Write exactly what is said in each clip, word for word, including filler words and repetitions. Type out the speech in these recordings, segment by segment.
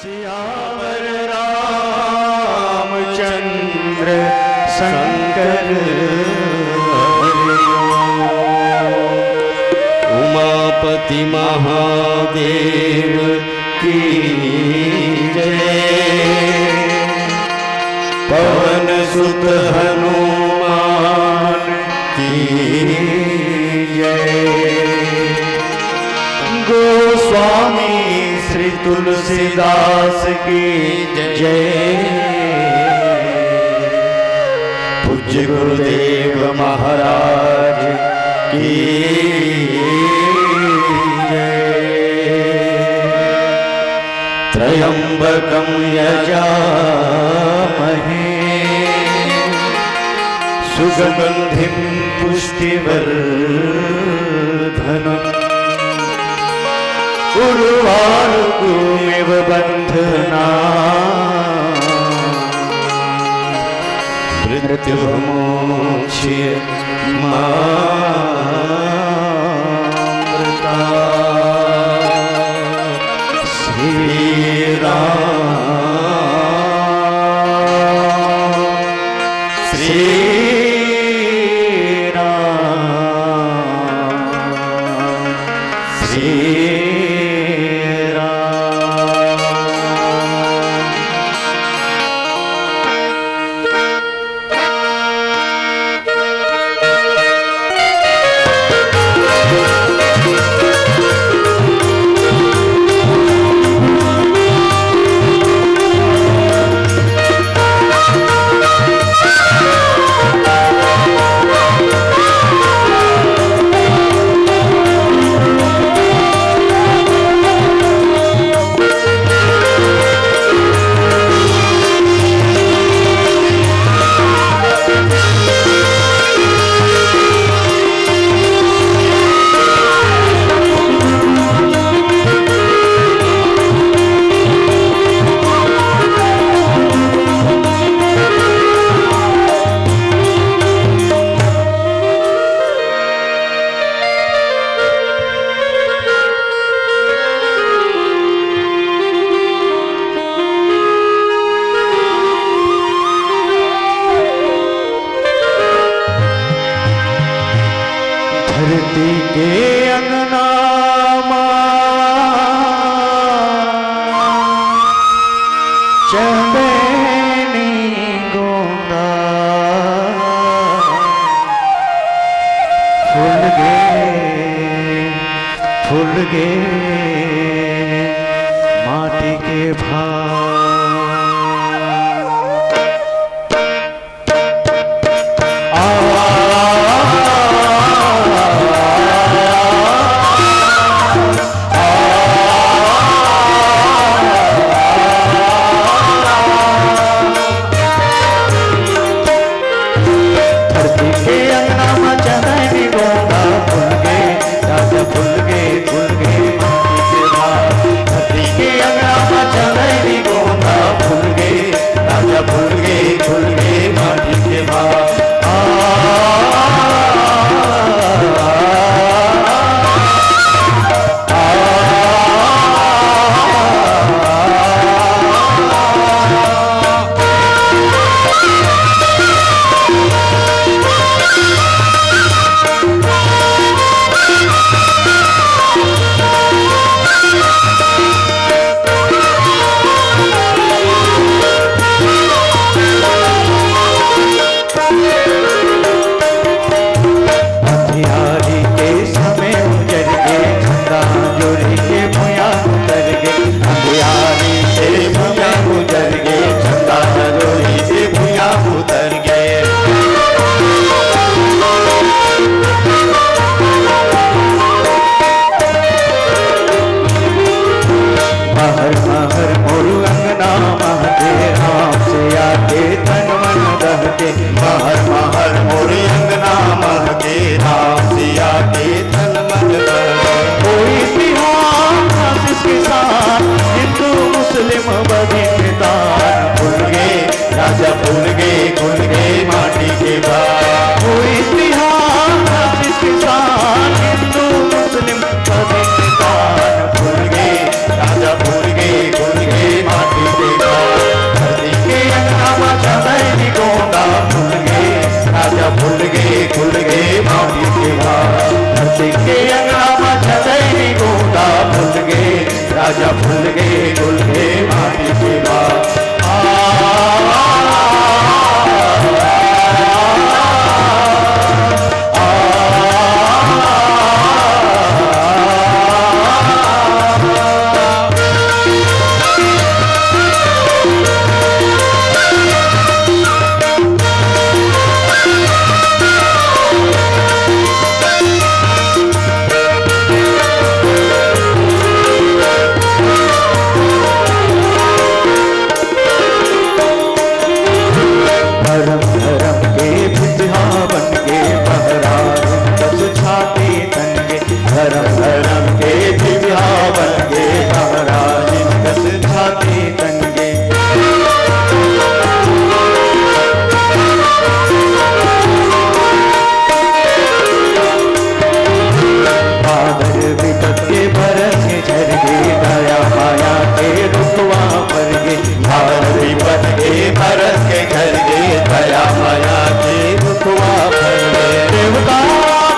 सियावर रामचंद्र शंकर हरि ओम। उमापति महादेव की जय। पवन सुत हनुमान की जय। गोस्वामी श्री तुलसीदास की जय। पूज्य गुरुदेव महाराज की जय। त्र्यंबकम यजामहे सुगंधिम पुष्टिवर्धनम। उर्वारुकमिव बंधना मृत्युर्मोक्ष्य मामृता। श्री राम, श्री राम, श्री राम। धरती के अंगना मा चंदैनी गोंदा फूल गे, फूल गे माटी के भाव। धरती के अंगना म चंदैनी गोंदा फूल गे, राजा फूल गे, फूल गे माटी के भाव। धरती के अंगना म चंदैनी राजा भूल गे, भूल गे माटी के बात। धरम धरम के भितिहा बन गे बहरा, कस छाती तन गे। धरम धरम के भितिहा बन गे बहरा, कस छाती तन गे। बादल बिपत के बरस के झर गे, दया माया के रुखवा फर गे। बादल बिपत के बरस के झर गे, दया माया के रुखवा फर गे। देवता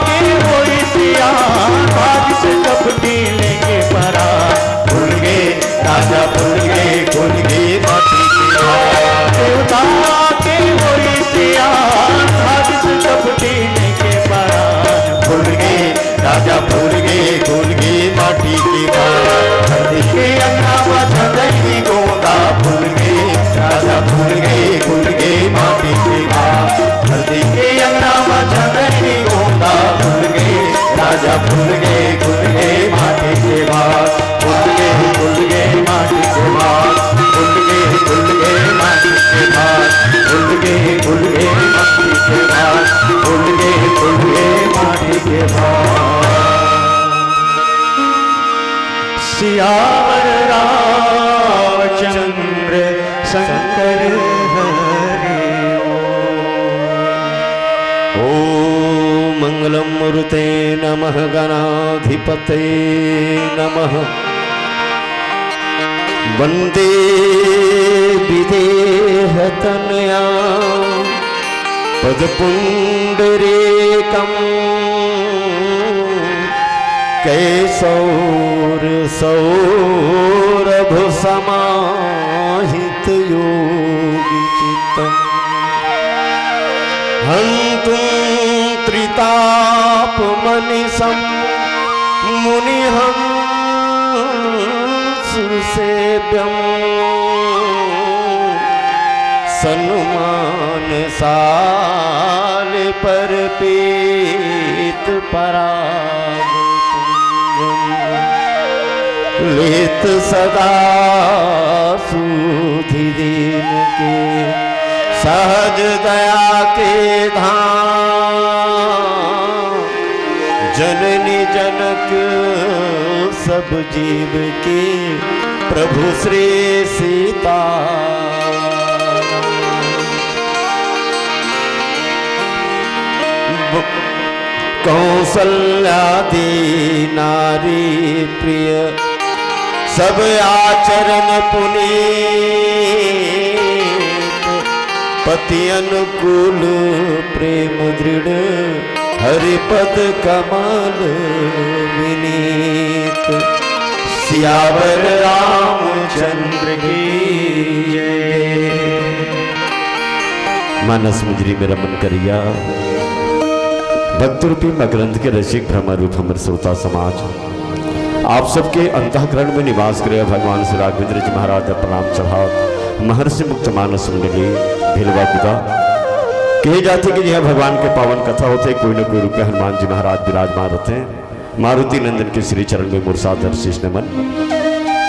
के होई सियान, बारिश कपटी लेके परान। भूल गे राजा, भूल गे, भूल गे माटी के बात। देवता के होई सियान, बारिश कपटी लेके परान। भूल गे राजा, भूल गे, भूल गे माटी के बात। धरती के अंगना म चंदनी गोंदा। भूल गे राजा, भूल गे, भूल गे माटी के बात। धरती के अंगना म चंदनी गोंदा। भूल गे राजा, भूल गे, भूल गे माटी के बात। भूल गे, भूल गे माटी के बात। भूल गे, भूल गे माटी के बात। भूल गे, भूल गे माटी के बात। भूल गे, भूल गे माटी के बात। सियावर रामचंद्र शंकर हरि ओम। ओम मंगलम मूर्ते नमः, गणाधिपते नमः। वंदे विदेह तनया पद पुंडरीकम। कैसौर सौरभ समाहित योगी चित्तम। हंतुम त्रिताप मनिसम मुनिहंस सेव्यम। सन्मान साल पर पीत पराग पुंजम। लेत सदा सूधि दीन के सहज दया के धाम। जननी जनक सब जीव के प्रभु श्री सीता। कौसल्यादि नारी प्रिय सब आचरण पुनीत। पति अनुकूल प्रेम दृढ़ हरिपद कमल विनीत। सियावर रामचंद्र की जय। मानस मुजरी में रमन करिया, भक्त रूपी मकरंद के रसिक भ्रमर रूप हमर श्रोता समाज, आप सबके अंतःकरण में निवास करे भगवान श्री राघवेंद्र जी महाराज ला प्रणाम चढ़ावत महर्षि मुक्त मानस मंडली भेलवा गुदा। कहे जाथे कि जिहां भगवान के पावन कथा होथे, कोई न कोई रूप में हनुमान जी महाराज विराजमान रहते हैं। मारुति नंदन के श्री चरण में मोर सादर शीश नमन।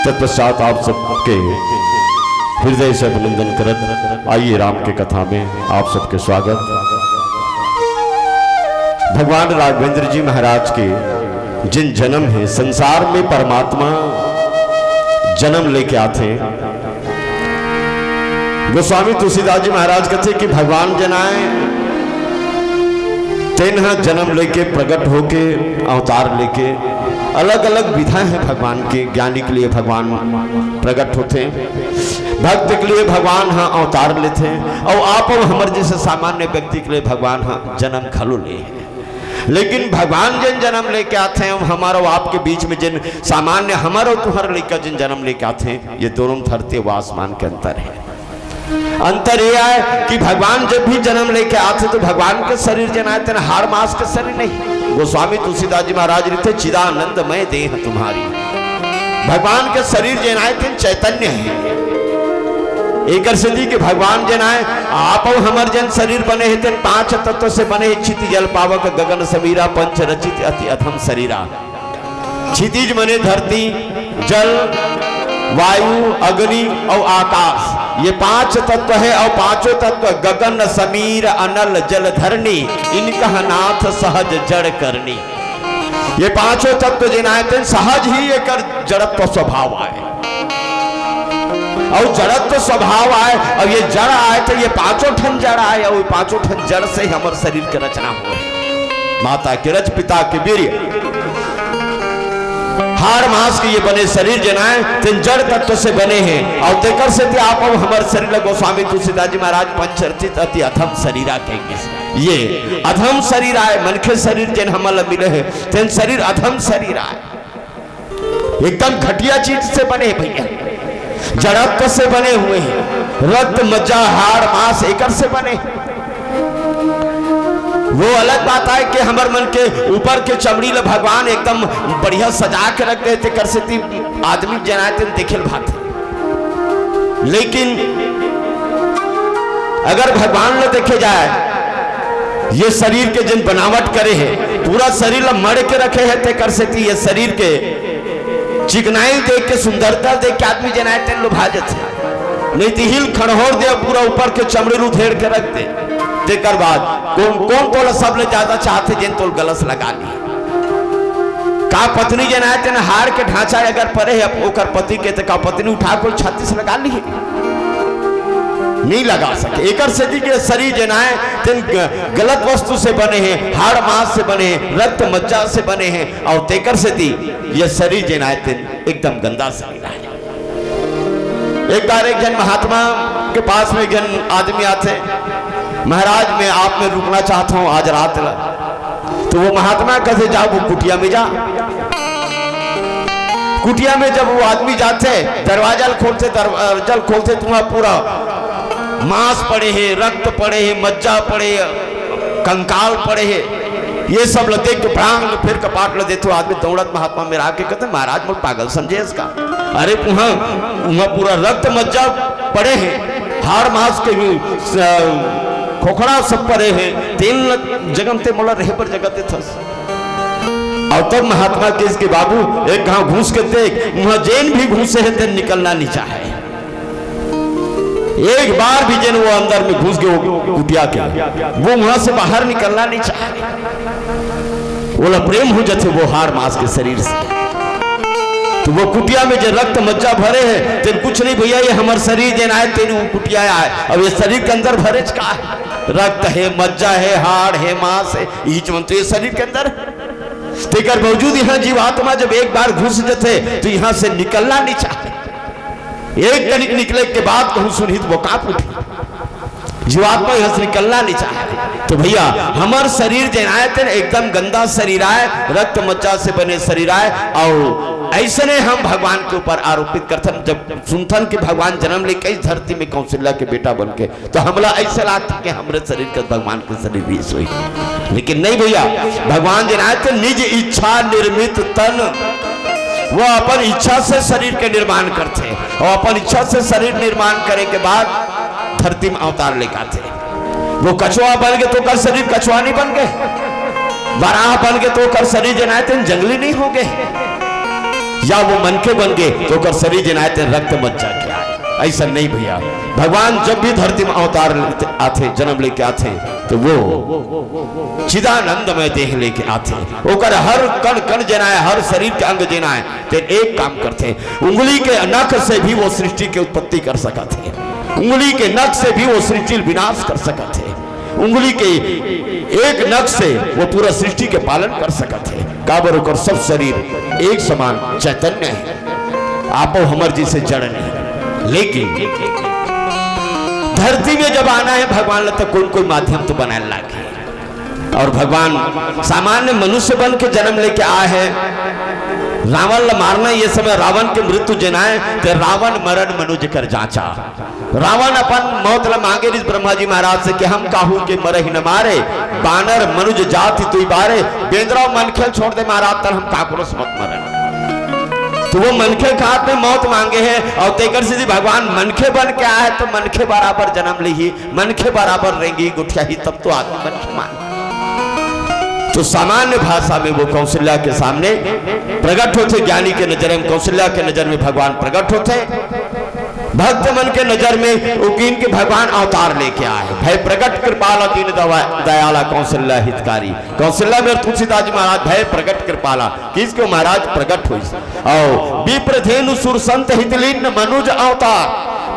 तत्पश्चात आप सबके हृदय से अभिनंदन करत आइए राम के कथा में आप सबके स्वागत। भगवान राघवेंद्र जी महाराज के जिन जन्म है, संसार में परमात्मा जन्म लेके आथे। गोस्वामी तुलसीदास जी महाराज कहते कि भगवान जनाए, तेन ह जन्म लेके, प्रकट होके, अवतार लेके, अलग-अलग विधा है भगवान के। ज्ञानी के लिए भगवान प्रकट होथे, भक्त के लिए भगवान ह अवतार लेथे, अउ आप अउ हमर जैसे सामान्य व्यक्ति के लिए भगवान ह जन्म घलो ले। लेकिन भगवान जेन जन्म लेके आथे, हम, हमर अउ आपके बीच में जेन सामान्य हमर अउ तुंहर लइका जेन जन्म लेके आथे, ये दोनों धरती अउ आसमान के अंतर हे। अंतर ये आय कि भगवान जब भी जन्म लेके आथे, तो भगवान के शरीर जेन आय, तेन हाड़ मांस के शरीर नहीं। गोस्वामी तुलसीदास जी महाराज लिखथे, "चिदानंदमय देह तुम्हारी।" भगवान के शरीर जेन आय, तेन चैतन्य हे। एकर सेती कि भगवान जेन आय, आप अउ हमर जेन शरीर बने हे, तेन पांच तत्व से बने हे, क्षिति जल पावक गगन समीरा, पंच रचित अति अधम शरीरा। क्षितिज मने धरती, जल, वायु, अग्नि अउ आकाश, ये पांच तत्व हे। अउ पांचों तत्व गगन समीर अनल जल धरणी, इनकह नाथ सहज जड़ करणी। ये पांचों तत्व जेन आय, तेन सहज ही एकर जड़त्व स्वभाव आय। अउ जड़त्व स्वभाव आय, अउ ये जड़ आय, तो ये पांचों ठन जड़ आय, अउ ये पांचों ठन जड़ से हमर शरीर के रचना होय। माता के रज, पिता के वीर्य, हाड़ मांस के ये बने शरीर जेन आय, तेन जड़ तत्व से बने हे। अउ तेकर सेती आप अउ हमर शरीर ला गोस्वामी तुलसीदास जी महाराज पंचरचित अति अधम शरीरा कहिस। ये अधम शरीर आय, मनखे शरीर जेन हमन ला मिले हे, तेन शरीर अधम शरीर आय। एकदम घटिया चीज से बने हे भइया, जड़त्व से बने हुए हे, रक्त, मज्जा, हाड़, मांस एकर से बने हे। वो अलग बात आय कि हमर मन के ऊपर के चमड़ी ला भगवान एकदम बढ़िया सजा के रख दे, तेकर सेती आदमी जेन आय तेन देखे ल भाथे। लेकिन अगर भगवान ला देखे जाय, ये शरीर के जेन बनावट करे हे, पूरा शरीर ला मढ़ के रखे हे, तेकर सेती ये शरीर के चिकनाई देख के, सुंदरता देख के आदमी जेन आय तेन लुभा जथे। नहीं तो हिल खड़होर दे, पूरा ऊपर के चमड़ी ल उधेड़ के रख दे, तेकर बाद कोन, कोन तोला सबले ज्यादा चाहथे, जेन तोला गलस लगा ली? का पत्नी जेन आय तेन हाड़ के ढांचा अगर परे हे ओकर पति के, त का पत्नी उठा के छाती से लगा ली? नहीं लगा सके। एकर सेती के शरीर जेन आय तेन ग-, गलत वस्तु से बने हे, हाड़ मांस से बने हे, रक्त मज्जा से बने हे, अउ तेकर सेती ये शरीर जेन आय तेन एकदम गंदा शरीर आय। एक बार एक झन महात्मा के पास में एक झन आदमी आथे, "महाराज, मैं आप में रुकना चाहता हूँ आज रात ला।" तो वो महात्मा कथे, "जा वो कुटिया में जा।" कुटिया में जब वो आदमी जाथे, दरवाजा ल खोलथे, दरवाजा ल खोलथे तो वहाँ पूरा मांस पड़े हे, रक्त पड़े हे, मज्जा पड़े हे, कंकाल पड़े हे। ये सब ल देख के भड़ांग ल फेर कपाट ल देथे। आदमी दौड़त महात्मा मेर आके कथे, "महाराज, मोर पागल समझे हस का? अरे उहाँ, उहाँ पूरा रक्त मज्जा पड़े हे, हाड़ मांस के भी, स-, खोखड़ा सब पड़े हे, तेन ल जगह म ते मोला रहे बर जगह देथस।" अउ तब महात्मा कहिस कि, "बाबू, एक घांव घुस के देख, उहाँ जेन भी घुसे हे तेन निकलना नहीं चाहे।" एक बार भी जेन वो अंदर में घुस गे वो कुटिया के, वो वहां से बाहर निकलना नहीं चाहे। ओला प्रेम हो जाथे वो हाड़ मांस के शरीर से। तो वो कुटिया में जे रक्त मज्जा भरे हे, तेन कुछ नहीं भैया, ये हमर शरीर जेन आय, तेन वो कुटिया आय। अब ये शरीर के अंदर भरेच का हे? रक्त हे, मज्जा हे, हाड़ हे, मांस हे, इही मन तो ये शरीर के अंदर। तेकर बावजूद यहाँ जीवात्मा जब एक बार घुस जथे, तो यहाँ से निकलना नहीं चाहे। एक कनिक निकले के बाद कहूँ सुनही त वो कांप उठही। जीवात्मा यहाँ से निकलना नहीं चाहे। तो भैया, हमर शरीर जेन आय तेन एकदम गंदा शरीर आय, रक्त मज्जा से बने शरीर आय, अउ अइसने हम भगवान के ऊपर आरोपित करथन। जब सुनथन कि भगवान जन्म ले कइस धरती में कौशल्या के बेटा बन के, तो हमला अइसे लागथे कि हमरे शरीर का भगवान के शरीर भी सोई। लेकिन नहीं भैया, भगवान जेन आय तेन निज इच्छा निर्मित तन, वो अपन इच्छा से शरीर के निर्माण करथे अउ अपन इच्छा से शरीर निर्माण करे के बाद धरती में अवतार लेके आथे। वो कछुआ बन गे तो ओकर शरीर कछुआ नहीं बन गे, वराह बन गे तो ओकर शरीर जेन आय तेन जंगली नहीं हो गे, या वो मनखे बन गे तो ओकर शरीर जेन आय तेन रक्त मज्जा के आय। अइसन नहीं भैया, भगवान जब भी धरती में अवतार लेते आथे, जन्म लेके आथे, तो वो चिदानंदमय देह लेके आथे। ओकर हर कण कण जेन आय, हर शरीर के अंग जेन आय, तेन एक काम करथे। उंगली के नख से भी वो सृष्टि के उत्पत्ति कर सकत हे, उंगली के नख से भी वो सृष्टि ल विनाश कर सकत हे, उंगली के एक नख से वो पूरा सृष्टि के पालन कर सकत हे। काबर ओकर सब शरीर एक समान चैतन्य हे, आपो हमर जइसे जड़ नहीं। लेकिन धरती में जब आना हे भगवान ल, त कोई न कोई माध्यम तो बनाए लागे। और भगवान सामान्य मनुष्य बन के जन्म लेके आए हैं। रावण ला मारना ये समय रावण के मृत्यु जेनाए, ते रावण मरण मनुज कर जांचा। रावण अपन मौत ला मांगे रिस ब्रह्मा जी महाराज से कि हम काहू के मरहि न मारे, बानर मनुज जाति तुई बारे, बेंदरा मनखे ल छोड़ दे महाराज, तन हम काकरो से मत मरन। तो वो मनखे के हाथ में मौत मांगे है और तेकर से भगवान मनखे बन के आए हैं, तो मनखे बराबर जन्म ली, मनखे बराबर रेंगी गोठियाही, तब तो आदमी मनखे मान। तो सामान्य भाषा में वो कौशल्या के सामने प्रकट होते, ज्ञानी के नजर में, कौशल्या के नजर में भगवान प्रकट होते, भक्त मन के नजर में उकीन के भगवान अवतार लेके आए। भय प्रकट कृपाला दीन दवा-, दयाला कौशल्या हितकारी। कौशल्या में तुलसीदास जी महाराज भय प्रकट कृपाला, किसको महाराज प्रकट हुई। और विप्र धेनु सुर संत हितलीन मनुज अवतार,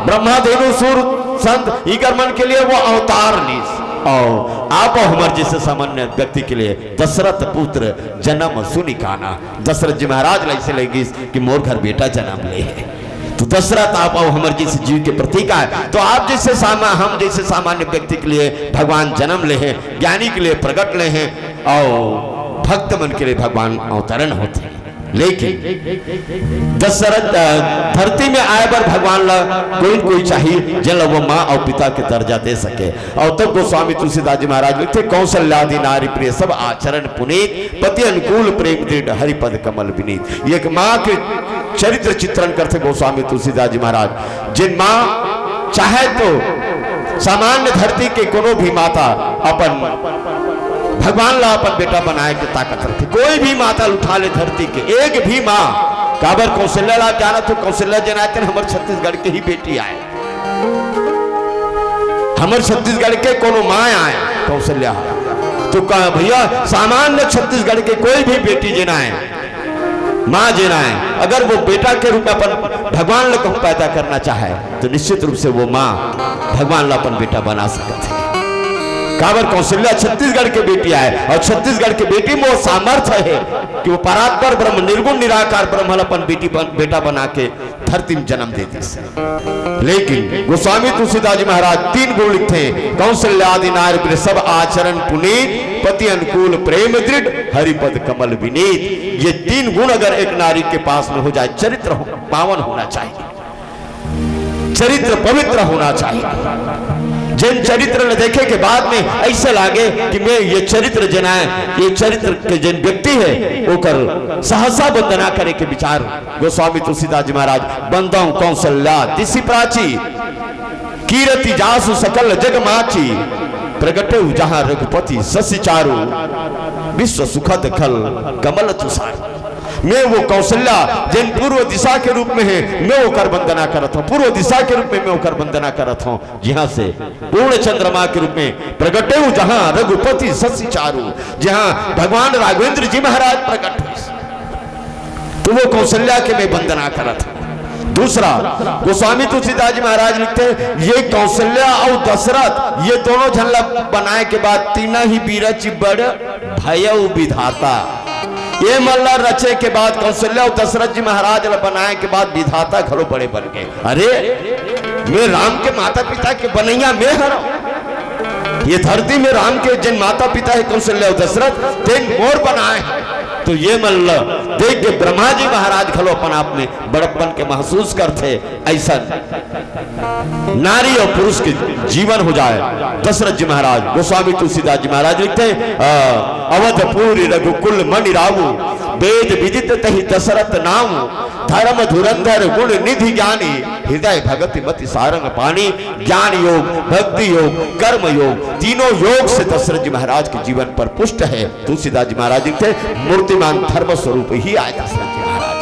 ब्रह्मा धेनु सुर संत इकर मन के लिए वो अवतार लीस। और आप हमर जैसे सामान्य व्यक्ति के लिए दशरथ पुत्र जन्म सुनि काना। दशरथ जी महाराज ला ऐसे लगिस कि मोर घर बेटा जन्म ले है। तो दशरथ आप अउ हमर जैसे जीव के प्रतीक आए, तो आप जैसे सामा-, हम जैसे सामान्य व्यक्ति के लिए भगवान जन्म ले हैं, ज्ञानी के लिए प्रकट ले हैं, और भक्त मन के लिए भगवान अवतरण होते हैं। लेकिन दशरथ, अ, धरती में आए बर भगवान ला कोई न कोई चाहिए, जेन ला वो माँ और पिता के दर्जा दे सके। और तब गोस्वामी तुलसीदास जी महाराज लिखते, "कौशल्यादि नारी प्रिय सब आचरण पुनीत, पति अनुकूल प्रेम दृढ़ हरि पद कमल विनीत।" एक माँ के चरित्र चित्रण करते गोस्वामी तुलसीदास जी महाराज, जिन माँ चाहे तो सामान्य धरती के कोनो भी माता अपन भगवान ला अपन बेटा बनाए के ताकत रखते। कोई भी माता उठा ले धरती के, एक भी माँ, काबर कौशल्या ला जाना तो कौशल्या जनाते हमर छत्तीसगढ़ के ही बेटी आए। हमर छत्तीसगढ़ के कोनो माँ आए कौशल्या, तो कहा, "भैया, सामान्य छत्तीसगढ़ के कोई भी बेटी जेना आए, माँ जेना आए, अगर वो बेटा के रूप में अपन भगवान ला कहूँ पैदा करना चाहे, तो निश्चित रूप से वो माँ भगवान ला अपन बेटा बना सकत है।" काबर कौशल्या छत्तीसगढ़ के बेटी आए, और छत्तीसगढ़ के बेटी में वो सामर्थ्य है कि वो परात्पर ब्रह्म, निर्गुण निराकार ब्रह्म ला अपन बेटी बन-, बेटा बना के धरती में जन्म दे दिस। लेकिन गोस्वामी तुलसीदास जी महाराज तीन गुण लिखते हैं, "कौशल्यादि नारी प्रिय सब आचरण पुनीत, पति अनुकूल प्रेम दृढ़, हरिपद कमल विनीत।" ये तीन गुण अगर एक नारी के पास में हो जाए, चरित्र हो, पावन होना चाहिए, चरित्र पवित्र होना चाहिए। जिन चरित्र ने देखे के बाद में ऐसे लागे कि मैं ये चरित्र जनाए, ये चरित्र के जिन व्यक्ति है, ओकर सहसा वंदना करे के विचार गोस्वामी तुलसीदास जी महाराज, "बंदौ कौशल्या दिसि प्राची, कीरति जासु सकल जग माची, प्रगटेउ जहाँ रघुपति ससि चारु, विश्व सुखद खल कमल तुषार।" मैं वो कौशल्या, जिन पूर्व दिशा के रूप में है, मैं ओकर वंदना करत हूँ, पूर्व दिशा के रूप में मैं ओकर वंदना करत हूँ, जहाँ से पूर्ण चंद्रमा के रूप में प्रगटेउ जहाँ रघुपति ससि चारु, जहाँ भगवान राघवेंद्र जी महाराज प्रकट हुए। तो वो कौशल्या के मैं वंदना करत हूँ। दूसरा, गोस्वामी तुलसीदास जी महाराज लिखते हैं, ये कौशल्या और दशरथ, ये दोनों झन ला बनाए के बाद तीना ही बीरज बड़ भयउ विधाता। ये मन ला रचे के बाद कौशल्या और दशरथ जी महाराज ला बनाए के बाद विधाता घलो बड़े बन गए। अरे, मैं राम के माता पिता के बनैया मैं हरव। ये धरती में राम के जिन माता पिता है कौशल्या और दशरथ, तेन मोर बनाए हैं। तो ये मन ल देख के ब्रह्मा जी महाराज घलो अपन आप में बड़प्पन के महसूस करथे। ऐसा नारी और पुरुष के जीवन हो जाए। दशरथ जी महाराज, गोस्वामी तुलसीदास जी महाराज लिखते हैं, अ, "अवधपुरी रघुकुल मणि रावु, वेद विदित तहि दशरथ नाम, धर्म धुरंधर गुण निधि ज्ञानी, हृदय भगति मति सारंग पानी।" ज्ञान योग, भक्ति योग, कर्म योग, तीनों योग से दशरथ जी महाराज के जीवन पर पुष्ट है। तुलसीदास जी महाराज जी थे मूर्तिमान धर्म स्वरूप ही आए दशरथ जी महाराज।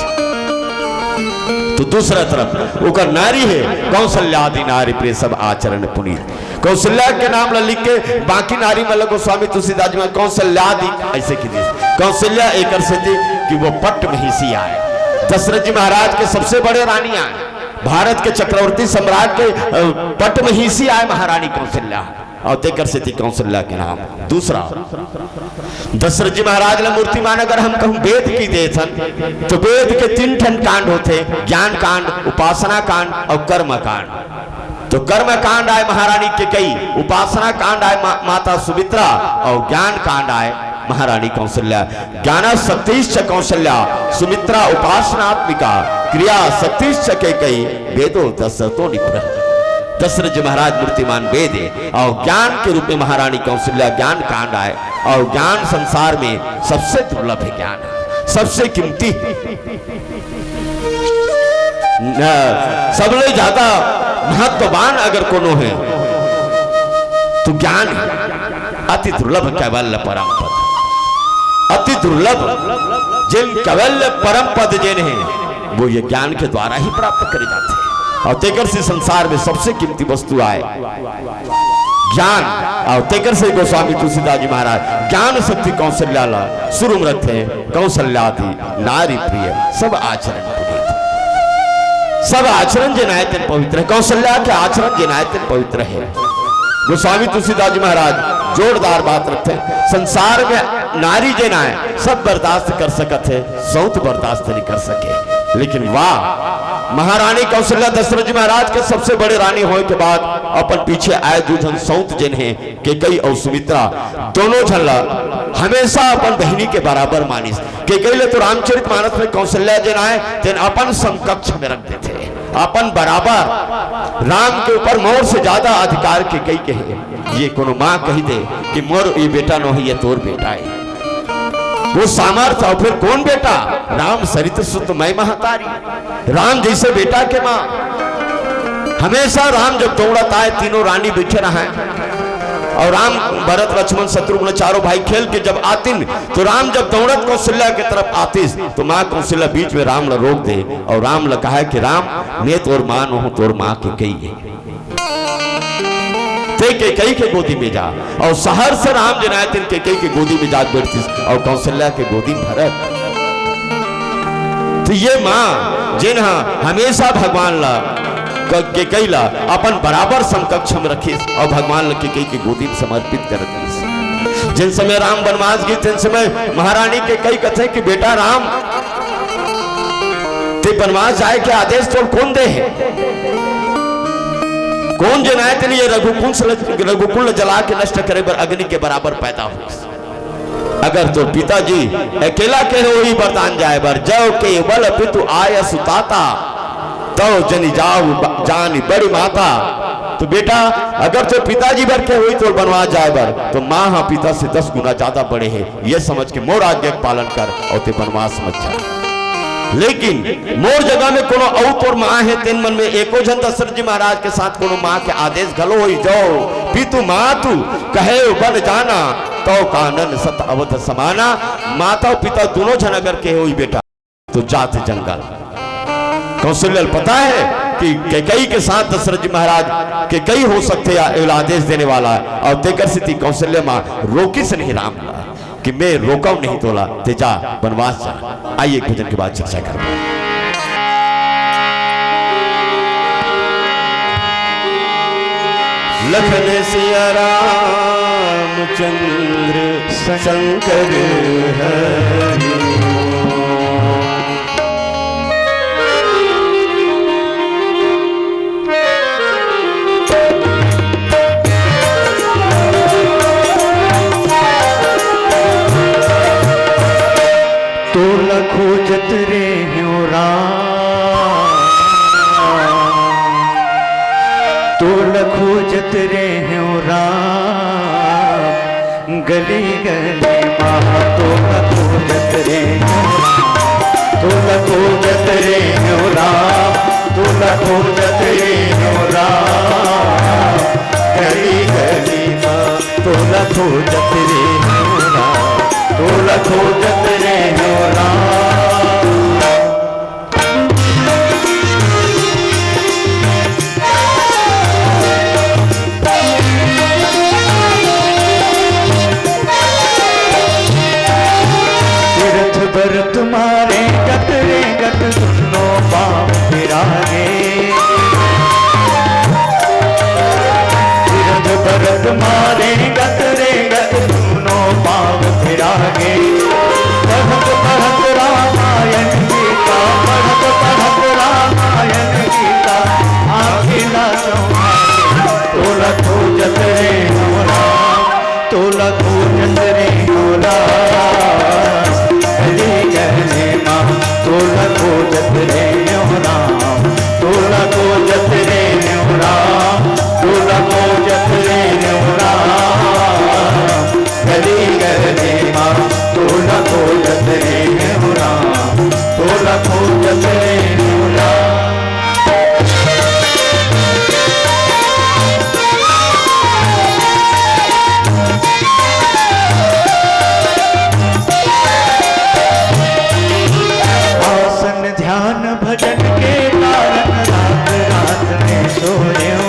तो दूसरा तरफ ओकर नारी है कौशल्यादि नारी प्रिय सब आचरण पुनीत। कौशल्या के नाम ला लिख के बाकी नारी मन ला गोस्वामी तुलसीदास जी महाराज कौशल्यादि ऐसे की दी। कौशल्या एकर से थी कि वो पट्ट महिषी आए, दशरथ जी महाराज के सबसे बड़े रानी आए, भारत के चक्रवर्ती सम्राट के, अ, पट्ट महिषी आए महारानी कौशल्या। और तेकर सेती कौशल्या के नाम। दूसरा, दशरथ जी महाराज ला मूर्तिमान अगर हम कहूँ वेद की देथन, तो वेद के तीन ठन कांड होथे, ज्ञान कांड, उपासना कांड और कर्म कांड। तो कर्म कांड आय महारानी कैकेयी, उपासना कांड आय मा-, माता सुमित्रा, और ज्ञान कांड आय महारानी कौशल्या। ज्ञान शक्तिश्च कौशल्या, सुमित्रा उपासनात्मिका, क्रिया शक्तिश्च कैकेयी, वेदो दशरथो निप्रह। दशरथ जी महाराज मूर्तिमान वेद है और ज्ञान के रूप में महारानी कौशल्या ज्ञान कांड आय। और ज्ञान संसार में सबसे दुर्लभ है, ज्ञान है, सबसे कीमती है। न, सबले ज्यादा महत्ववान अगर कोनो है तो ज्ञान है। अति दुर्लभ कैवल्य परम पद, अति दुर्लभ जेन कैवल्य परम पद जेन है, वो ये ज्ञान के द्वारा ही प्राप्त करे जाथे। और तेकर से संसार में सबसे कीमती वस्तु आय ज्ञान। और तेकर से गोस्वामी तुलसीदास जी महाराज ज्ञान शक्ति कौशल्या ला सुरुम रथे, कौशल्यादि नारी प्रिय सब आचरण पुनीत। सब आचरण जेन आय तेन पवित्र है, कौशल्या के आचरण जेन आय तेन पवित्र है। गोस्वामी तुलसीदास जी महाराज जोरदार बात रखथे, संसार में नारी जेन आय सब बर्दाश्त कर सकत है, सौत बर्दाश्त नहीं कर सके। लेकिन वाह, महारानी कौशल्या दशरथ जी महाराज के सबसे बड़े रानी होय के बाद अपन पीछे आय दू झन सौत जेन है, कैकेयी और सुमित्रा, दोनों झन ला हमेशा अपन बहिनी के बराबर मानिस। कैकेयी ले तो रामचरित मानस में कौशल्या जेन आय तेन अपन समकक्ष में रख देथे, अपन बराबर राम के ऊपर मोर से ज्यादा अधिकार कैकेयी के है। ये कोनो माँ कही दे कि मोर ये बेटा नो है, ये तोर बेटा है, वो सामर्थ्य। और फिर कौन बेटा? राम सरित सुत मय महतारी, राम जैसे बेटा के माँ। हमेशा राम जब दौड़त आय, तीनों रानी बैठे रहे और राम, भरत, लक्ष्मण, शत्रुघ्न चारों भाई खेल के जब आतिन, तो राम जब दौड़त कौशल्या के तरफ आतिस तो माँ कौशल्या बीच में राम ला रोक दे और राम ला कहा कि राम, मैं तोर माँ नो हूँ, तोर माँ कैकेयी है। ते कैकेयी के गोदी में जा। और सहर्ष राम जेन आय तेन कैकेयी के गोदी में जात बैठतिस और कौशल्या के गोदी में भरत। तो ये माँ जेन हा हमेशा भगवान ला क-, कैकेयी ला अपन बराबर समकक्ष में रखिस और भगवान ला कैकेयी के गोदी में समर्पित कर दिस। जेन समय राम बनवास गे तेन समय महारानी कैकेयी कथे कि बेटा राम, ते बनवास जाय के आदेश तोर कौन दे है? कौन जेन आय तेन ये रघुकुंस ल-, रघुकुल ल जला के नष्ट करे बर अग्नि के बराबर पैदा होइस? अगर तोर पिताजी अकेला के होही वरदान जाय बर, जव केवल पितु आय सुताता, तव जनि जाव ब-, जानि बड़ी माता। तो बेटा, अगर तोर पिताजी बर के होही तोर बनवास जाय बर, तो माँ हा पिता से दस गुना ज्यादा बड़े है। ये समझ के मोर आज्ञा के पालन कर और ते बनवास मत जा। लेकिन मोर जगह में कोनो अउ तोर माँ है, तेन मन में एको झन दशरथ जी महाराज के साथ कोनो माँ के आदेश घलो होई, "जौ पितु मातु कहे बन जाना, तौ कानन सत अवध समाना।" माता और पिता दोनों झन अगर कहे होई बेटा, तो जात जंगल। कौशल्या ल पता है कि कैकेयी के साथ दशरथ जी महाराज कैकेयी हो सकथे या एला आदेश देने वाला है, और तेकर सेती कौशल्या माँ रोकिस नहीं राम ला कि मैं रोकव नहीं तोला, ते जा बनवास जा। आइए एक भजन के बाद चर्चा करबो। लखन सिया रामचंद्र शंकर हरि। तोला खोजत रेहेंव राम, तोला खोजत रेहेंव राम, गली गली मा तोला खोजत रेहेंव राम, तोला खोजत रेहेंव राम, तोला खोजत रेहेंव राम, गली गली मा तोला खोजत रेहेंव राम, तोला खोजत रेहेंव राम। तीरथ बरत मा रेंगत रेंगत दुनो पाँव पिरागे। तीरथ बरत मा रेंगत रेंगत दुनो पाँव पिरागे। पढ़त पढ़त रामायण गीता, पढ़त पढ़त रामायण गीता, आँखी ला चौहान भजन के कारण रात रात में सोएंव।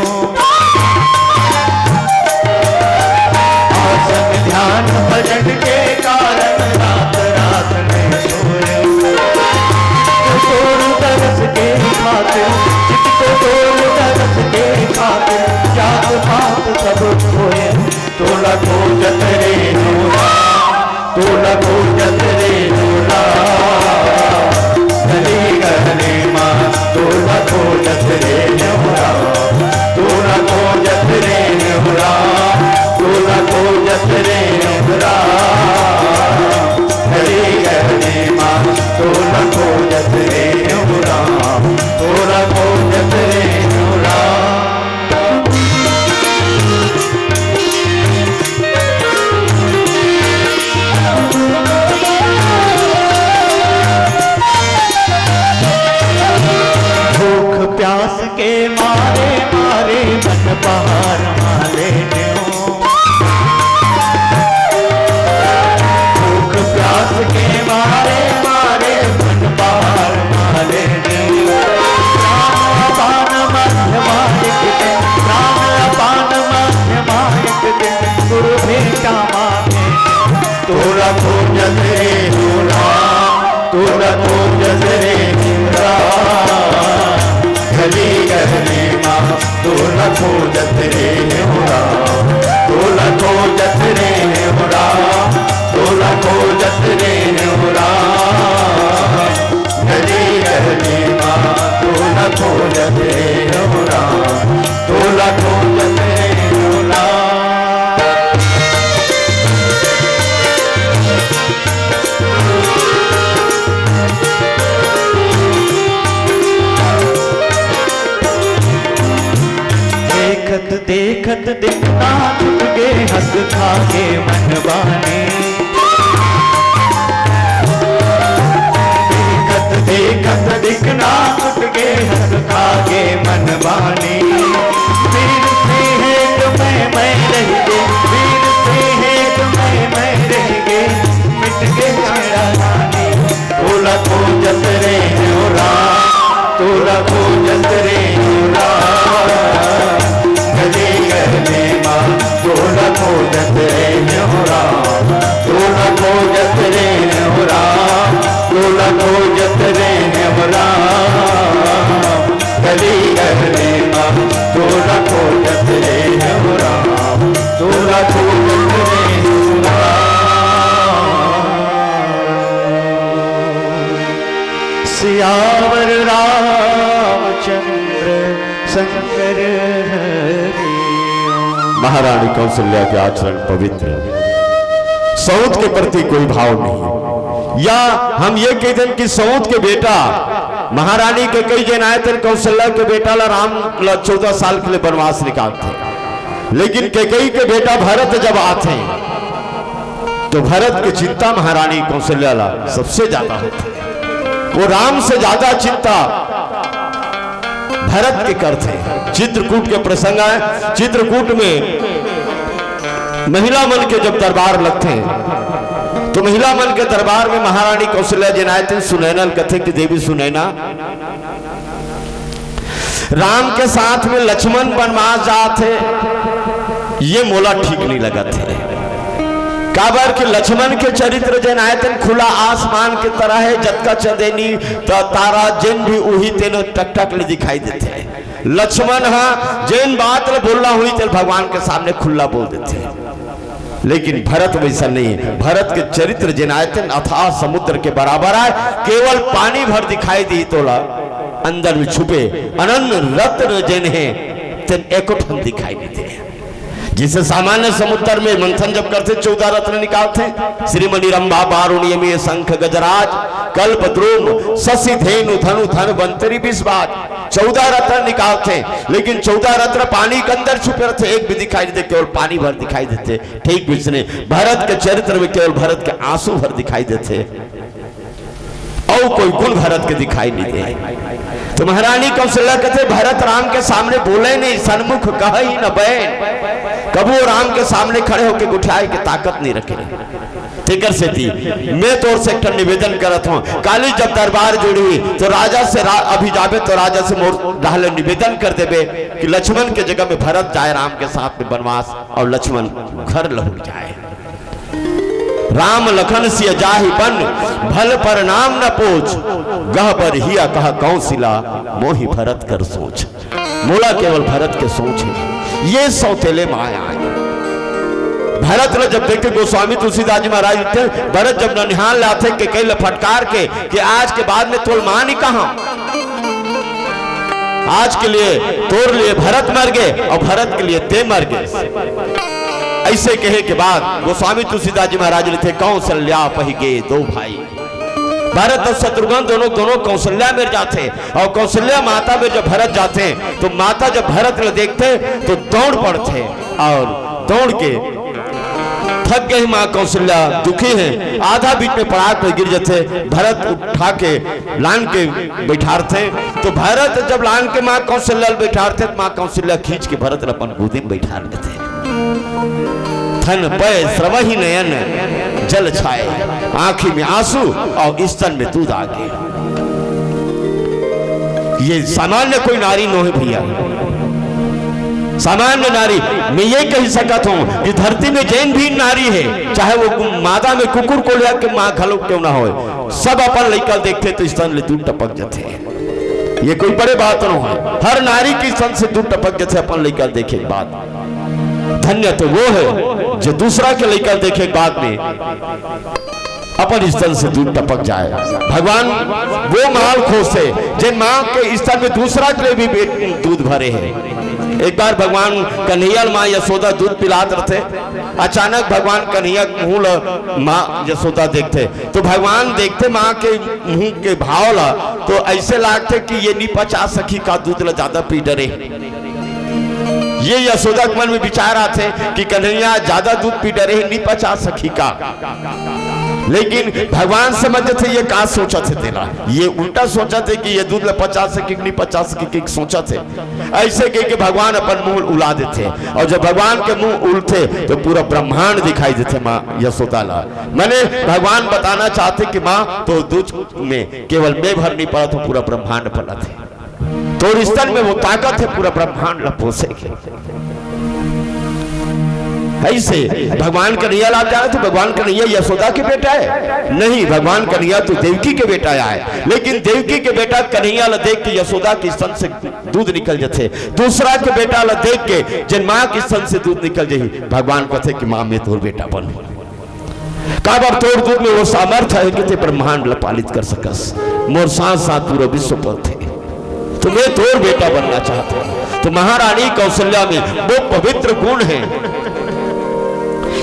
आसन ध्यान भजन के कारण रात रात में सोएंव। चित को तोड़ दरस के खातिर, चित को तोड़ दरस के खातिर, जात पात सब खोएंव। तोला खोजत रेहेंव राम, तोला खोजत रेहेंव राम। गली गली मा तोला खोजत रेहेंव राम, तोला खोजत रेहेंव राम, तोला खोजत रेहेंव राम। गली गली मा तोला खोजत रेहेंव राम, तोला खोजत रेहेंव राम। भूख प्यास के मारे मारे मन पहाड़ मा लेनेव। भूख प्यास के मारे मारे मन पहाड़ मा लेनेव। प्राण अपान मध्य मा एक दिन, प्राण अपान मध्य मा एक दिन, गुरु भेंटा मांगे। तोला खोजत रेहेंव राम, तोला खोजत रेहेंव राम। गली गली मा तोला खोजत रेहेंव राम, तोला खोजत रेहेंव राम, तोला खोजत रेहेंव राम। गली गली मा तोला खोजत रेहेंव राम, तोला खोजत रेहेंव राम। देखत देखत दिन ना छूट गे, हँस खा गे मन बानी। देखत देखत दिन ना छूट गे, हँस खा गे मन बानी। वीर से हेठ मैं मैं रहि गे, वीर से हेठ मैं मैं रहि गे, मिट गे मेरा नानी। तोला खोजत रेहेंव राम, तोला खोजत रेहेंव राम। गली गली मा तोला खोजत रेहेंव राम, तोला खोजत रेहेंव राम, तोला खोजत रेहेंव राम। गली गली मा तोला खोजत रेहेंव राम, तोला खोजत रेहेंव राम। सियावर रामचंद्र शंकर हरि। महारानी कौशल्या के आचरण पवित्र, सौत के प्रति कोई भाव नहीं। या हम ये कह दें कि सौत के बेटा महारानी कैकई जेन आय तेन कौशल्या के बेटा ला राम ला चौदह साल के लिए वनवास निकालथे, लेकिन कैकई के बेटा भरत जब आथे तो भरत के चिंता महारानी कौशल्या ला सबसे ज्यादा होथे। वो राम से ज्यादा चिंता भरत के करथे। चित्रकूट के प्रसंग आय, चित्रकूट में महिला मन के जब दरबार लगथे तो महिला मन के दरबार में महारानी कौशल्या जेन आय तेन सुनैना ल कथे कि देवी सुनैना, राम के साथ में लक्ष्मण बनवास जात हे, ये मोला ठीक नहीं लगत हे। काबर कि लक्ष्मण के चरित्र जेन आय तेन खुला आसमान के तरह हे, जतका चंदेनी त तारा जेन भी उही तेन टकटक ले दिखाई देथे। लक्ष्मण ह जेन बात ल बोलना होही तेल भगवान के सामने खुला बोल देथे। लेकिन भरत वैसा नहीं है। भरत के चरित्र जेन आय तेन अथाह समुद्र के बराबर आय, केवल पानी भर दिखाई दी तोला, अंदर में छुपे अनंत रत्न जेन हे तेन एको ठन दिखाई नहीं दे। जैसे सामान्य समुद्र में मंथन जब करथे चौदह रत्न निकालथे, श्रीमणि रंभा बारुणी अमी शंख गजराज कल्प द्रुम शशि धेनु धनु धन बंतरी बिसबाज, चौदह रत्न निकालथे, लेकिन चौदह रत्न पानी के अंदर छुपे रहथे, एक भी दिखाई नहीं दे, केवल पानी भर दिखाई देथे। ठीक वैसने भरत के चरित्र में केवल भरत के आंसू भर दिखाई देथे, अउ कोई गुण भरत के दिखाई नहीं दे। तो महारानी कौशल्या कहथे, भरत राम के सामने बोले नहीं, सन्मुख कह ही न बैन। कबू राम के सामने खड़े होके गुठियाए के ताकत नहीं रखे। तेकर सेती मैं तोर से एक ठन निवेदन करत हूँ, काली जब दरबार जुड़ही तो राजा से रा-, अभी जाबे तो राजा से मोर डहले निवेदन कर देबे कि लक्ष्मण के जगह में भरत जाए राम के साथ में बनवास, और लक्ष्मण घर लहुट जाए। राम लखन सिय जाहि बन, भल पर नाम न पोच, गहबर हिया कह कौसिला, मोहि भरत कर सोच। मोला केवल भरत के सोच हे। ये सौतेले माया हे। भरत ल जब देखे, गोस्वामी तुलसीदास जी महाराज लिखथे, भरत जब ननिहाल ले आथे के कई ल फटकार के कि आज के बाद में तोल मां नी कहा, आज के लिए तोर लिए भरत मर गे और भरत के लिए ते मर गे। ऐसे कहे के बाद गोस्वामी तुलसीदास जी महाराज लिखथे, कौशल्या पहि गे दो भाई। भरत और शत्रुघ्न दोनों, दोनों कौशल्या मेर जाथे और कौशल्या माता मेर जब भरत जाथे तो माता जब भरत ल देखथे तो दौड़ पड़थे और दौड़ के थक गई माँ कौशल्या, दुखी है, आधा बीच में पड़ाक पे गिर जाथे। भरत उठा के लान के बैठारथे। तो भरत जब लान के माँ कौशल्या ल बैठारथे तो माँ कौशल्या खींच के भरत ल अपन गोदी में बैठार लेथे। थन पय स्रवहि नयन जल छाए, आँखी में आंसू और स्तन में दूध आ गे। ये सामान्य कोई नारी नोहे भैया, सामान्य नारी। मैं ये कहि सकत हूँ कि धरती में जेन भी नारी हे, चाहे वो मादा में कुकुर कोलिया के माँ घलो क्यों ना होय, सब अपन लइका ल देखथे तो स्तन ले दूध टपक जाथे। ये कोई बड़े बात नोहे। हर नारी के स्तन से दूध टपक जाथे अपन लइका ल देखे के बाद। धन्य तो वो हे जो दूसरा के लइका ल देखे के बाद में अपन स्तन से दूध टपक जाए। भगवान वो माँ ल खोजथे जेन माँ के स्तन में दूसरा के लिए भी पेट दूध भरे हे। एक बार भगवान कन्हैया ल माँ यशोदा दूध पिलात रथे। अचानक भगवान कन्हैया के मुंह ल माँ यशोदा देखथे, तो भगवान देखथे माँ के मुंह के भाव ल, तो ऐसे लागथे कि ये नी पचा सकही का दूध ल ज्यादा पी डरे। ये यशोदा के मन में विचार आथे कि कन्हैया ज्यादा दूध पी डरे हे, नी पचा सकही का। लेकिन भगवान समझथे ये का सोचत हे तेला, ये उल्टा सोचत हे कि ये दूध ल पचा सकही कि नी पचा सकही कि सोचत हे। ऐसे कह के भगवान अपन मुंह उला देथे और जब भगवान के मुंह उलथे तो पूरा ब्रह्मांड दिखाई देथे माँ यशोदा ला। माने भगवान बताना चाहथे कि माँ तो दूध में केवल मैं भर नहीं पलत हूँ, पूरा ब्रह्मांड पलत हे। तोर स्तन में वो ताकत हे पूरा ब्रह्मांड ला पोसे के। ऐसे भगवान कन्हैया ला आप जाने तो भगवान कन्हैया यशोदा के बेटा हे? नहीं, भगवान कन्हैया तो देवकी के बेटा हे। लेकिन देवकी के बेटा कन्हैया ला देख के यशोदा के स्तन से दूध निकल जथे। दूसरा के बेटा ला देख के जेन माँ के स्तन से दूध निकल जही, भगवान कथे कि माँ मैं तोर बेटा बन। काबर तोर दूध में वो सामर्थ्य हे कि ते ब्रह्मांड ला पालित कर सकस। मोर साथ साथ पूरा विश्व पलथे। तो मैं तोर बेटा बनना चाहत हूँ। तो महारानी कौशल्या में वो पवित्र गुण हे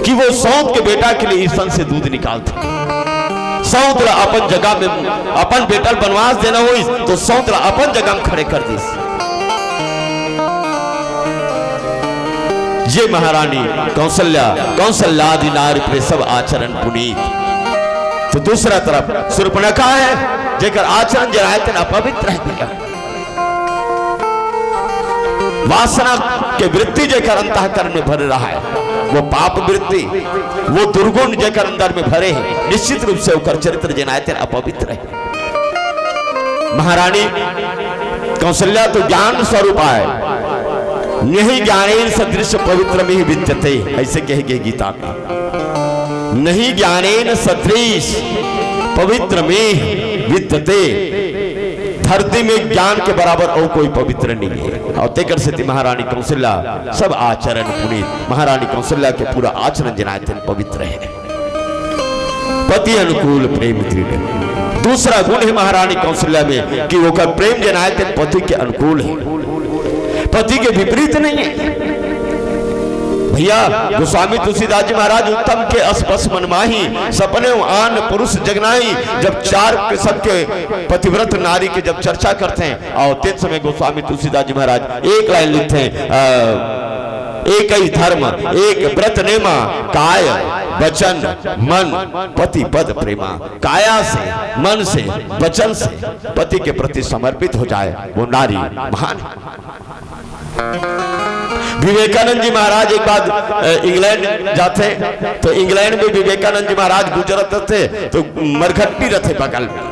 कि वो सौत के बेटा के लिए स्तन से दूध निकालथे। सौत ला अपन जगह में अपन बेटा ल बनवास देना होइस तो सौत ला अपन जगह में खड़े कर दिस। ये महारानी कौशल्या, कौशल्यादि नारी प्रिय सब आचरण पुनीत। तो दूसरा तरफ शूर्पणखा हे, जेकर आचरण जराए तेन अपवित्र हे भैया। वासना के वृत्ति जेकर अंतःकरण में भरे रहा हे, वो पाप वृत्ति, वो दुर्गुण जेकर अंदर में भरे हे, निश्चित रूप से ओकर चरित्र जराए तेन अपवित्र हे। महारानी कौशल्या तो ज्ञान स्वरूप आय, नहि ज्ञानेन सदृश पवित्रमिह विद्यते, ऐसे कहे गे गीता में। नहि ज्ञानेन सदृश पवित्रमिह विद्यते, धरती में ज्ञान के बराबर और कोई पवित्र नहीं है। और तेकर सेती महारानी कौशल्या सब आचरण पुनीत, महारानी कौशल्या के पूरा आचरण जराए तेन पवित्र है। पति अनुकूल प्रेम दृढ़। दूसरा गुण है महारानी कौशल्या में कि ओकर प्रेम जराए तेन पति के अनुकूल है, पति के विपरीत नहीं है। भैया, गोस्वामी तुलसीदास जी महाराज उत्तम के अस बस मन माही, सपनेउ आन पुरुष जग नाही। जब चार किसम के पतिव्रत नारी के जब चर्चा करथे, अउ तेन समय गोस्वामी तुलसीदास जी महाराज एक लाइन लिखथे, अ, एकहि धर्म एक व्रत नेमा, काय वचन मन पति पद प्रेमा। काया से, मन से, वचन से पति के प्रति समर्पित हो जाए, वो नारी महान है। विवेकानंद जी महाराज एक बार, अ, इंग्लैंड जाथे, तो इंग्लैंड में विवेकानंद जी महाराज गुजरत रथे, तो मरघट्टी रथे बगल में।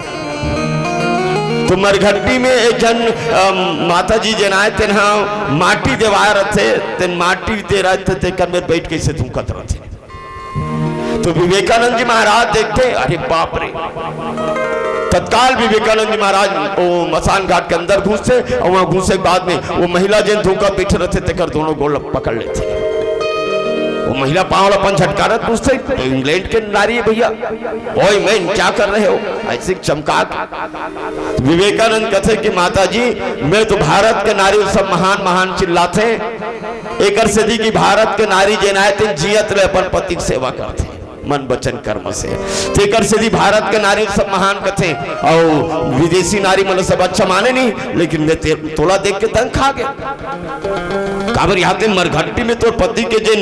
तो मरघट्टी में एक झन, अ, माता जी जेन आय, तेन ह माटी देवाय रथे, तेन माटी दे रथे, तेकर में बैठ के से धुकत रथे। तो विवेकानंद जी महाराज देखथे, अरे बाप रे! तत्काल विवेकानंद जी महाराज वो मसान घाट के अंदर घुसथे, और वहां घुसे के बाद में वो महिला जेन धुकत बैठे रथे, तेकर दोनों गोड़ ल पकड़ लेथे। वो महिला पांव ल अपन झटकारत पूछथे, "तो इंग्लैंड के नारी है भैया, ओए मैन, क्या कर रहे हो?" ऐसे चमका के विवेकानंद कथे कि माता जी, मैं तो भारत के नारी, सब महान महान चिल्लाथे, एकर सेती कि भारत के नारी जेन आय, तेन जियत ले अपन पति के सेवा करथे, मन वचन कर्म से। तेकर सेती भारत के नारी सब महान कथे, अउ विदेशी नारी मन सब अच्छा माने नहीं, लेकिन मैं ते-, तोला देख के दंग खा गे। काबर यहाँ ते मरघट्टी में तोर पति के जेन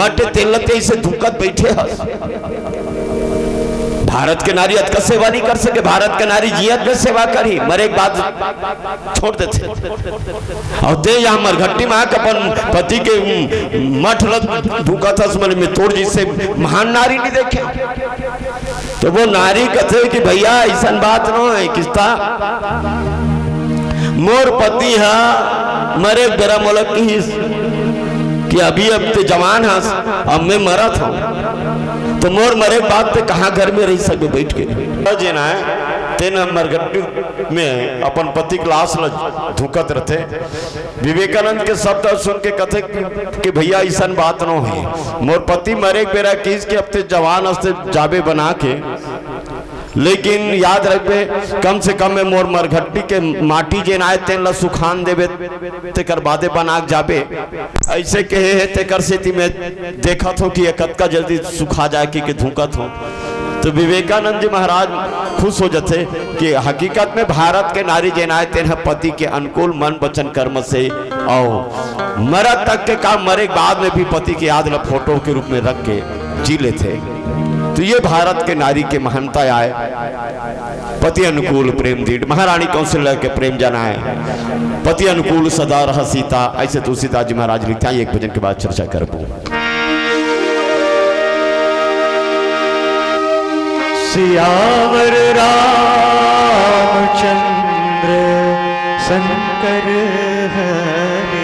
मटे तेल लते इसे धुकत बैठे हस। भारत के नारी अतका सेवा नहीं कर सके, भारत के नारी जियत में सेवा करही, मरे के बाद छोड़ देथे। अउ ते यहाँ मरघट्टी में आके अपन पति के मठ ल धुकत हस, मन में तोर जैसे महान नारी नहीं देखे। तो वो नारी कथे कि भैया, ऐसन बात नो है किस्ता, मोर पति हा मरे बेरा मोला किहिस कि अभी अब ते जवान हस, अब मैं मरत हूँ, तो मोर मरे के बाद ते कहाँ घर में रह सकबे बैठ के? जेन आय, तेन मरघट्टी में अपन पति के लाश ल धुकत रथे। विवेकानंद के शब्द सुन के कथे कि भैया, ऐसन बात नो है, मोर पति मरे के बेरा किहिस कि अब ते जवान हस ते जाबे बना के, लेकिन याद रखबे, कम से कम में मोर मरघट्टी के माटी जेन आय, तेन ल सुखान देबे, तेकर बादे बना के जाबे। ऐसे कहे हे, तेकर सेती मैं देखत हो कि ये कतका जल्दी सुखा जाए कि, कि धुकत हो। तो विवेकानंद जी महाराज खुश हो जाथे कि हकीकत में भारत के नारी जेन आय, तेन ह पति के अनुकूल मन वचन कर्म से अउ मरत तक के काम, मरे के बाद में भी पति के याद ल फोटो के रूप में रख के जी लेथे। तो ये भारत के नारी के महानता आय। पति अनुकूल प्रेम दृढ़, महारानी कौशल्या के प्रेम जनाए, पति अनुकूल सदा रह सीता, ऐसे तुलसीदास जी महाराज लिखते हैं। एक भजन के बाद चर्चा करबो। सियावर रामचंद्र शंकर हरि।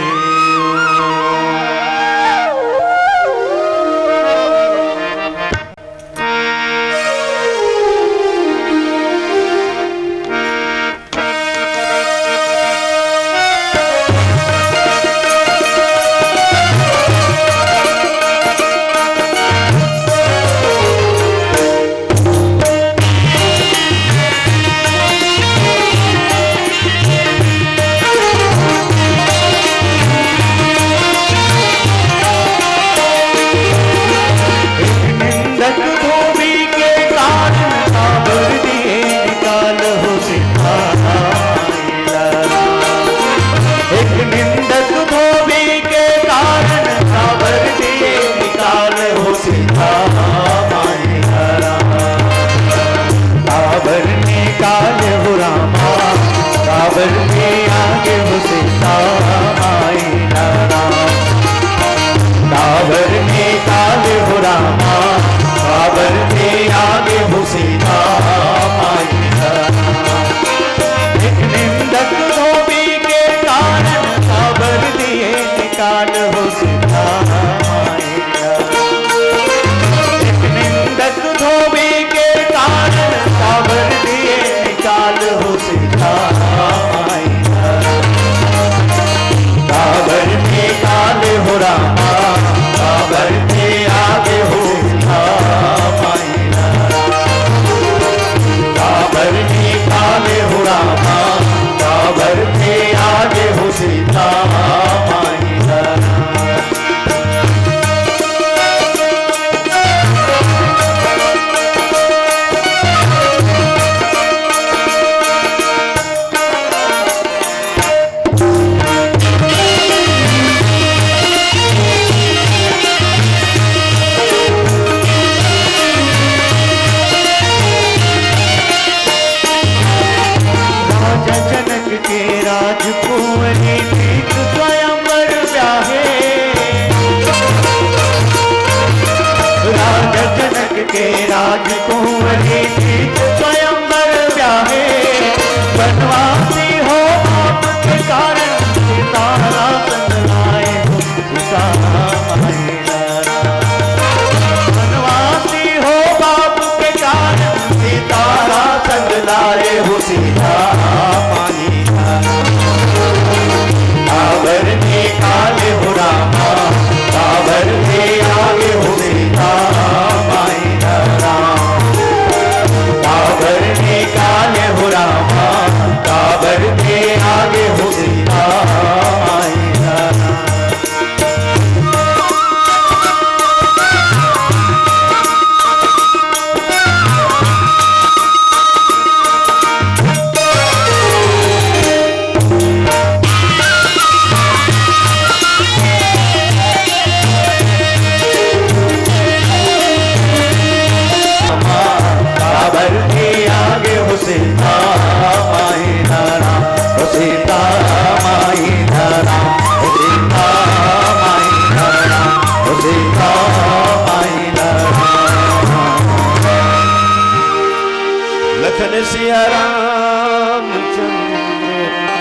सिया रामचंद्र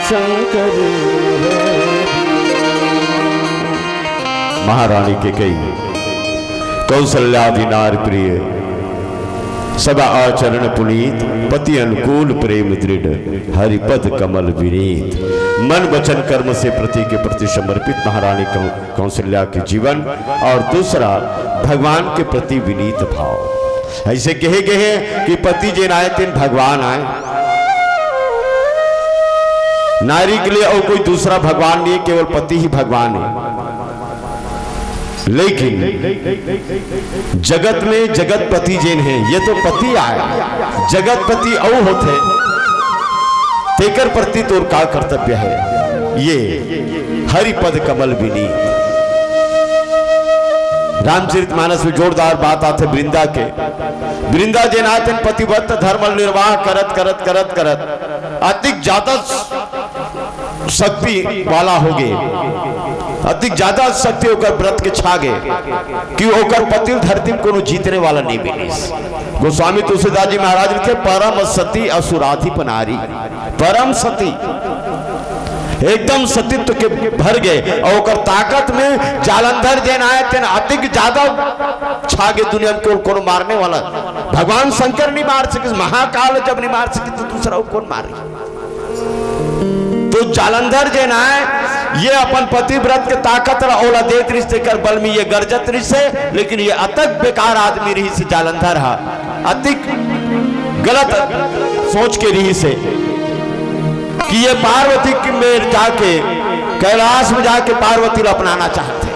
शंकर हरि। महारानी कैकेयी, कौशल्यादि नारी प्रिय, सदा आचरण पुनीत, पति अनुकूल प्रेम दृढ़, हरिपद कमल विनीत। मन वचन कर्म से पति के प्रति समर्पित महारानी कौ-, कौशल्या के जीवन। और दूसरा, भगवान के प्रति विनीत भाव। ऐसे कहे गए हैं कि पति जेन आय तेन भगवान आय, नारी के लिए और कोई दूसरा भगवान नहीं है, केवल पति ही भगवान है। लेकिन जगत में जगतपति जेन हे, ये तो पति आय, जगतपति अउ होथे, तेकर प्रति तोर का कर्तव्य हे? ये हरिपद कमल विनीत। रामचरित मानस में जोरदार बात आथे वृंदा के। वृंदा जेन आय तेन पतिव्रत धर्म निर्वाह करत, करत, करत, करत अतिक ज्यादा शक्ति वाला हो गे, अतिक ज्यादा शक्ति ओकर व्रत के छा गे कि ओकर पति ल धरती में कोनो जीतने वाला नहीं मिलिस। गोस्वामी तुलसीदास जी महाराज लिखे, "परम सती असुराधिप नारी।" परम सती, एकदम सतीत्व के भर गे, और ओकर ताकत में जालंधर जेन आय तेन अतिक ज्यादा छा गे दुनिया में, कोनो मारने वाला। भगवान शंकर नहीं मार सकिस, महाकाल जब नहीं मार सकिस तो दूसरा कौन मारी? तो जालंधर जेन आय, ये अपन पतिव्रत के ताकत ला ओला देत रिहिस, तेकर बल में ये गरजत रिहिस हे, लेकिन ये अतक बेकार आदमी रिहिस हे जालंधर हा, अतिक गलत सोच के रिहिस हे कि ये पार्वती के मेर जाके, कैलाश में जाके पार्वती ला अपनाना चाहथे,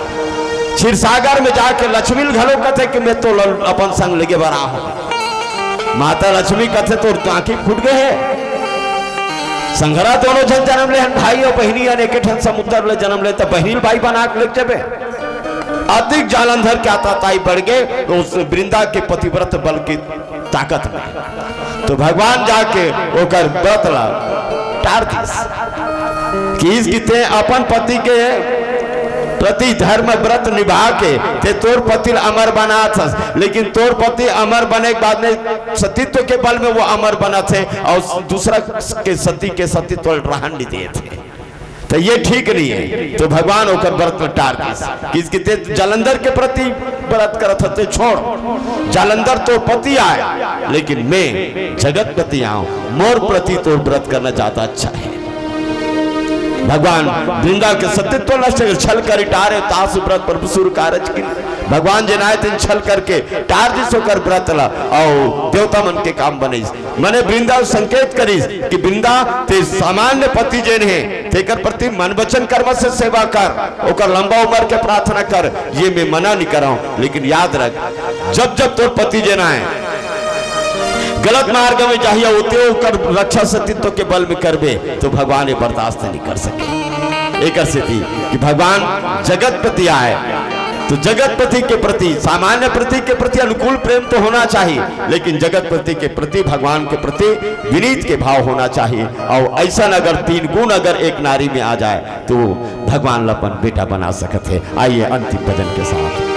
क्षीरसागर में जाके लक्ष्मी ल घलो कथे कि मैं तो ल-, अपन संग लेगे बर आहों। माता लक्ष्मी कथे, "तोर तो आँखी फूट गे हे। संघरा दोनों झन जन्म ले हन, भाई अउ बहिनी, अन एके ठन समुद्र ले जन्म ले, त बहिनी ल भाई बना के लेके जबे।" अतिक जालंधर के आताताई बढ़ गे, तो उस वृंदा के पतिव्रत बल की ताकत में। तो भगवान जाके ओकर व्रत ला टार दिस। कि इसकी ते अपन पति के प्रति धर्म व्रत निभा के ते तोर पति ल अमर बनात हस, लेकिन तोर पति अमर बने के बाद में सतीत्व के बल में वो अमर बनत हे और दूसरा के सती के सतीत्व ल रहन नहीं देत हे। तो ये ठीक नहीं है। तो भगवान ओकर व्रत में टार दिस। कि इसकी ते जालंधर के प्रति व्रत करत हस ते छोड़, जालंधर तोर पति आय, लेकिन मैं जगतपति आंव, मोर प्रति तोर व्रत करना ज्यादा अच्छा है। भगवान वृंदा के सतीत्व नष्ट कर छल करि टारे, तासु व्रत प्रभु सुर कारज कीन्ह। भगवान जेन आय तेन छल करके टार दिस ओकर व्रत ला, अउ देवता मन के काम बनइस। मने वृंदा संकेत करिस कि वृंदा ते सामान्य पति जेन हे, तेकर प्रति मन वचन कर्म से सेवा कर, ओकर लंबा उम्र के प्रार्थना कर, ये मैं मना नहीं करंव। लेकिन याद रख, जब जब तोर पति जेन आय गलत मार्ग में जाही, अउ ते ओकर रक्षा सतीत्व के बल में करबे, तो भगवान ये बर्दाश्त नहीं कर सके। एकर सेती कि भगवान जगतपति आय, तो जगतपति के प्रति, सामान्य पति के प्रति अनुकूल प्रेम तो होना चाहिए, लेकिन जगतपति के प्रति, भगवान के प्रति विनीत के भाव होना चाहिए। और ऐसा अगर तीन गुण अगर एक नारी में आ जाए, तो वो भगवान ला अपन बेटा बना सकत हे। आइए अंतिम भजन के साथ।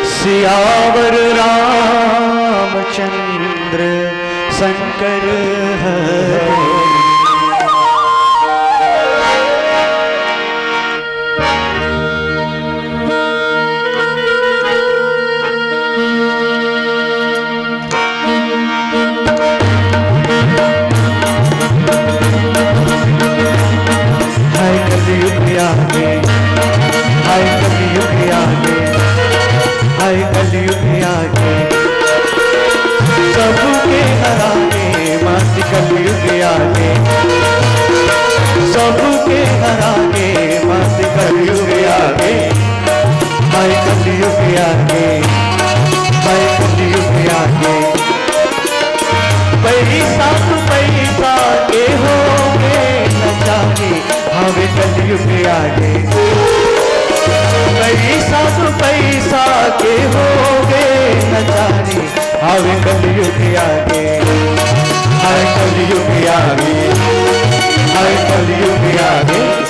सियावर रामचंद्र शंकर हरि। हाय कलयुग आगे, हाय कलयुग आगे, हाय कलयुग आगे। सबके हराने मात कलयुग आगे, सबके हराने मात कलयुग आगे। हाय कलयुग आगे, हाय कलयुग आगे। पैसा तो पैसा के होगे लाचारी, हावे कलयुग आगे। पैसा तो पैसा के होगे लाचारी, हावे कलयुग आगे। हाय कलयुग आगे, हाय कलयुग आगे।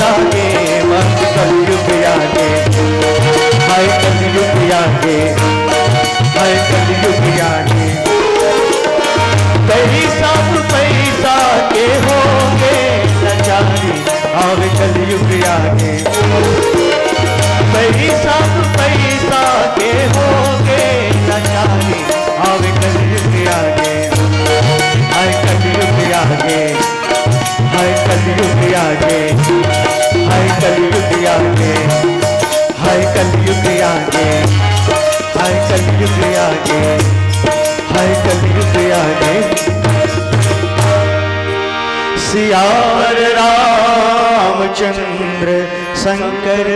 आगे, बस कलयुग आगे, हाय कलयुग आगे, हाय कलयुग आगे। पैसा तो पैसा के होगे लाचारी, आवे कलयुग आगे। पैसा तो पैसा के होगे लाचारी, आवे कलयुग आगे, हाय कलयुग आगे, हाय कलयुग आगे, हाय कलयुग आगे, हाय कलयुग आगे, हाय कलयुग आगे, हाय कलयुग आगे। सियावर रामचंद्र शंकर